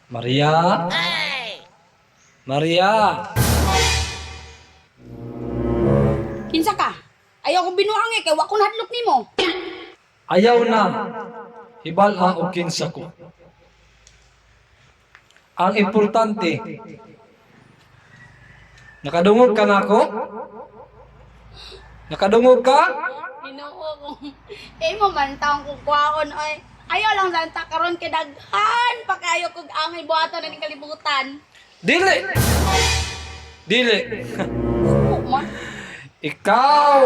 Maria? Maria? Kinsa ka? Ayaw ko binuang eh, kay wa ko nahadlok nimo. Ayaw na. Hibal-a og kinsa ko. Ang importante, nakadungog ka na ako? Nakadungog ka? Ginoo ko. Eh mo man taong kong kuwaon oy. Ayaw lang santa karon kay daghan pa kayo kog angay buhaton na ning kalibutan. Dili! Dili! Suko man. Ikaw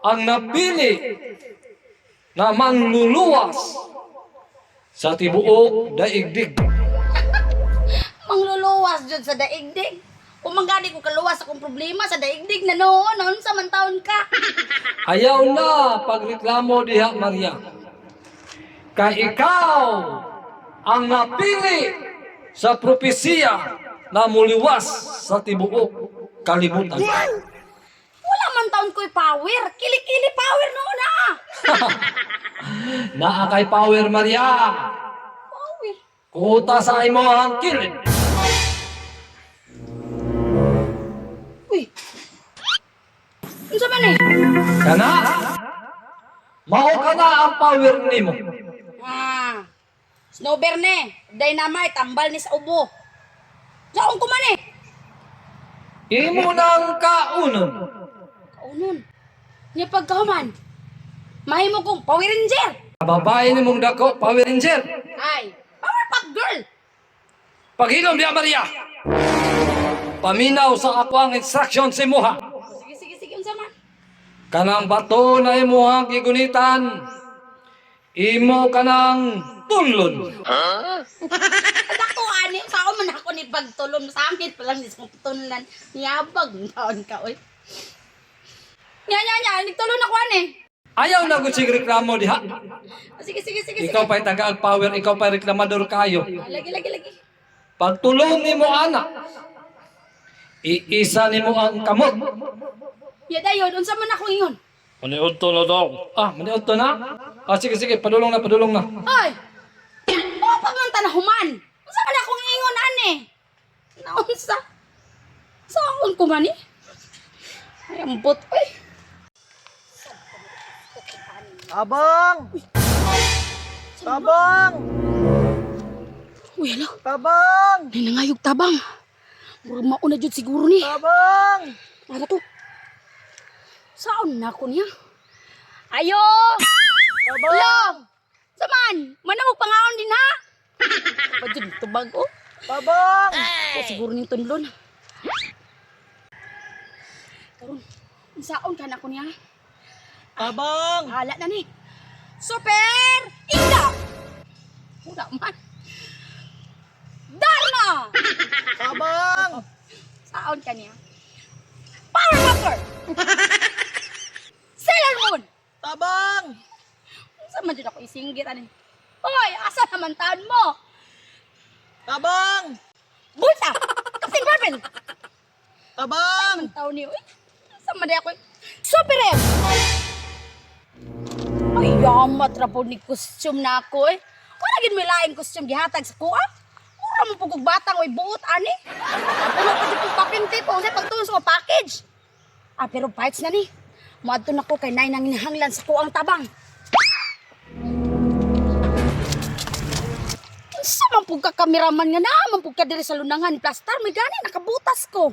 ang napili na manluluwas sa tibuok daigdig. Mangluluwas jud sa daigdig. Kung manggani ko kaluwas akong problema sa daigdig na noon, unsa man taon ka? Ayaw na pagreklamo diha, Maria. Kay ikaw ang napili sa propesiya na muliwas sa tibuok kalibutan. Wala man taon ko'y power. Kili-kili power noon ah. Naa kay power, Maria. Power. Kuta sa imo ang kilid. Uy. Unsa man eh? Kana? Mao ka na ang power nimo. Ah. Snowbear ne, dynamite tambal ni sa ubo. Saon ko man eh? Imo nang kaunon. Kaunon. Nya pagkahuman. Mahimo kong Power Ranger. Babae nimong dako, Power Ranger. Ay, Power Pop Girl. Paghilom diha, Maria. Paminaw sa ako ang instruction sa imuha. Sige, sige, sige, unsa man? Kanang bato na imuhang gigunitan. Imo kanang tunlon. Dako ani, sao man ako ni pagtulon sa amin pa lang ni sa tunlan. Niyabag taon ka oy. Nya nya nya, nagtulon ako ani. Ayaw na gud sig reklamo diha. Sige, sige, sige, sige. Ikaw pa'y taga power, ikaw pa'y reklamador kayo. Ah, lagi, lagi, lagi. Pagtulong nimo ana, iisa nimo ang kamot. Ya dayon, unsa man ako ingon? Maniudto na daw. Ah, maniudto na? Ah, sige, sige, padulong na, padulong na. Hoy! O pag man tanahuman. Unsa man akong ingon ani? Naunsa? Saon ko man eh? Ay, ambot oy. Tabang! Tabang! Uy, hala. Tabang! Nay nangayog tabang. Murag mauna jud siguro ni. Tabang! Ano to? Saon na ko niya? Ayo! Tabang! Lo! Saman! Manamog pangaon din ha? Pa jud tubag oh. Tabang! O siguro ning tunlon. Karon, unsaon ka na ko niya? Tabang! Bahala na ni. Super! Inda! Wala man. Dharma! Tabang! Saon ka niya? Power Popper! Sailor Moon! Tabang! Unsa man jud ako isinggit ani? Hoy, asa naman taon mo? Tabang! Bulta! Captain Marvel! Tabang! Taon niyo, uy. Asa man di ako? Super M! Ay, yamat ra po ni costume na ako eh. Wala gid may laing costume gihatag sa kuha. Mura mo pugog batang oy buot ani. Puno pa jud kong packing tape o sa pagtuon sa package. Ah, pero parts na ni. Moadto na ko kay nay nang hinahanglan sa kuang tabang. Unsa man pug ka kameraman nga naa man pug ka diri sa lunangan ni Plastar may gani nakabutas ko.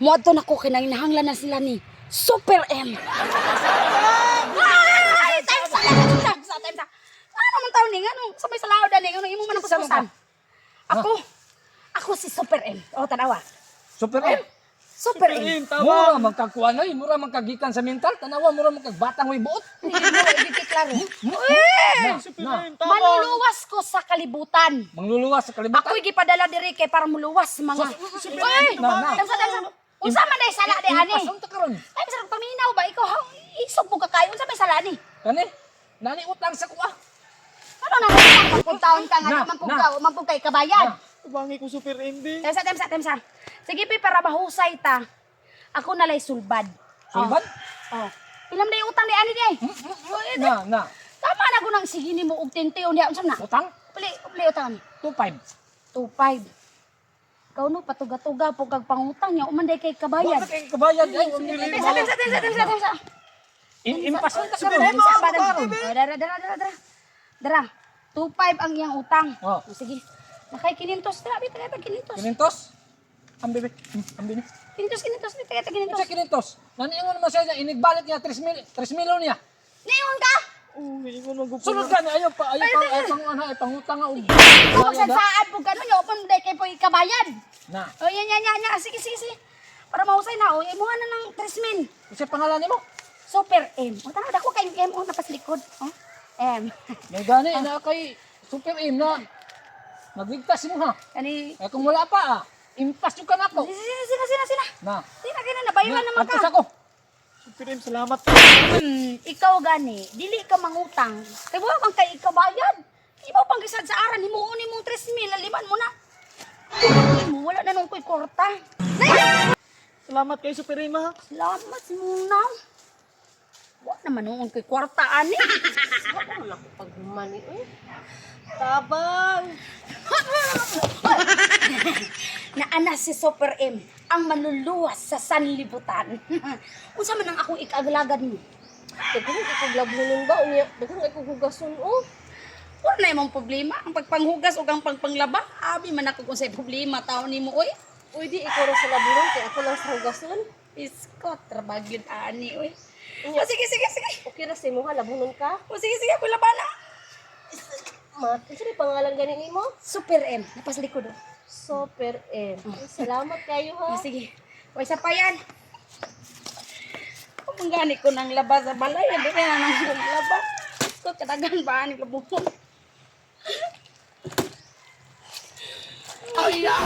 Moadto na ko kay nang hinahanglan na sila ni Super M. Ay, time sa time sa time sa. Ano man taon ni ngano sa may salaod ani ngano imo man ang kuskusan. Ako ako si Super M. Oh, tanawa. Super M. Super M. Mura man kagkuan oy, mura man kagikan sa mental, tanawa mura man kagbatang way buot. Hindi mo klaro. Na, na. Manluluwas ko sa kalibutan. Mangluluwas sa kalibutan. Ako'y gipadala diri kay para muluwas sa mga. Uy! Na, na. Tansa, tansa. Unsa man ay sala di ani? Asan ta karon? Ay, masarap paminaw ba? Ikaw, ha? Isog po ka kayo. Unsa may sala ni? Kani? Nani utang sa kuha. Ano na kung taon ka nga, Na, mampug na. ka, mampug kay kabayan. Tabangi ko super ending. Temsa, temsa, temsa. Sige, pi, para mahusay ta. Ako nalay sulbad. Sulbad? Oh. Ilam na yung utang ni ani di ay. Na, na. Tama na ko nang sige nimo og tente unya unsa na? Utang? Pili, pili utang ni. 25. 2.5. Ikaw no, patuga-tuga po kag pangutang niya. Umanday kay kabayad. Wala kay kabayad ay. Timsa, timsa, timsa, timsa, timsa. Impas man ta Timsa, karon. timsa, ba, Oh, dara, dara, dara, dara. Dara, 2.5 ang iyang utang. Oh. Oh, sige. Nakay kinintos, dara, bi, tagay kinintos. Kinintos? Ang bebe. Ang bini. Kinintos, kinintos, bi, tagay kinintos. Unsa kinintos? Naniingon man siya niya inigbalik niya 3 mil 3 milyon niya. Niingon ka? Oh, ingon man gud. Sunod ka niya ayaw pa ayaw pa ayaw pang ano ay pangutang nga og. Kung magsasaad po gano'n, niya, open day kay po ikabayad. Na. O, yan, yan, yan, yan. Sige, sige, sige. Para mahusay na, o, imuha na ng 3 mil. Unsa pangalan nimo? Super M. O, tanaw, dako kay M. O, napas likod. O, M. May gani na kay Super M na nagligtas mo ha. Kani, Eh kung wala pa ah, impas yung kanako. sina, sina, sina, sina. Na. Sina, kina, nabayuhan naman Adto ka. sa ko. Super M, salamat. Ikaw gani, dili ka mangutang. Kay wa man kay ikabayad. Imo pang gisad sa aran, himuon nimong 3 mil, laliman mo na. Mo wala na nung koy kwarta. Nay! Salamat kay Super M ha. Salamat mo na. Wa naman noon koy kwarta ani. Wala ko paghuman eh. Uy. Tabang! Naana si Super M ang manluluwas sa sanlibutan. Unsa man ang akong ikaaglagan mo? Daghan kay kog labhonon ba unya? Daghan kay kog hugason oh. Wala na imong problema ang pagpanghugas ug ang pagpanglaba. Abi man ako kung say problema taon nimo oy. Uy di ikaw ra sa labhonon kay ako lang sa hugason. Isko, trabagyod ani, oy. O, sige, sige, sige. Okay ra sa imo ha labhonon ka. O, sige, sige, ako laban na. Ma, unsa rin pangalan gani nimo? Super M, napas likod, oh. Super M. Uy, salamat kayo O, ha. sige. O, isa pa yan. Kung gani ko ng laba sa balay, hindi na nang laba. Isko, kadagan ba ni labuhon? Ay, ah.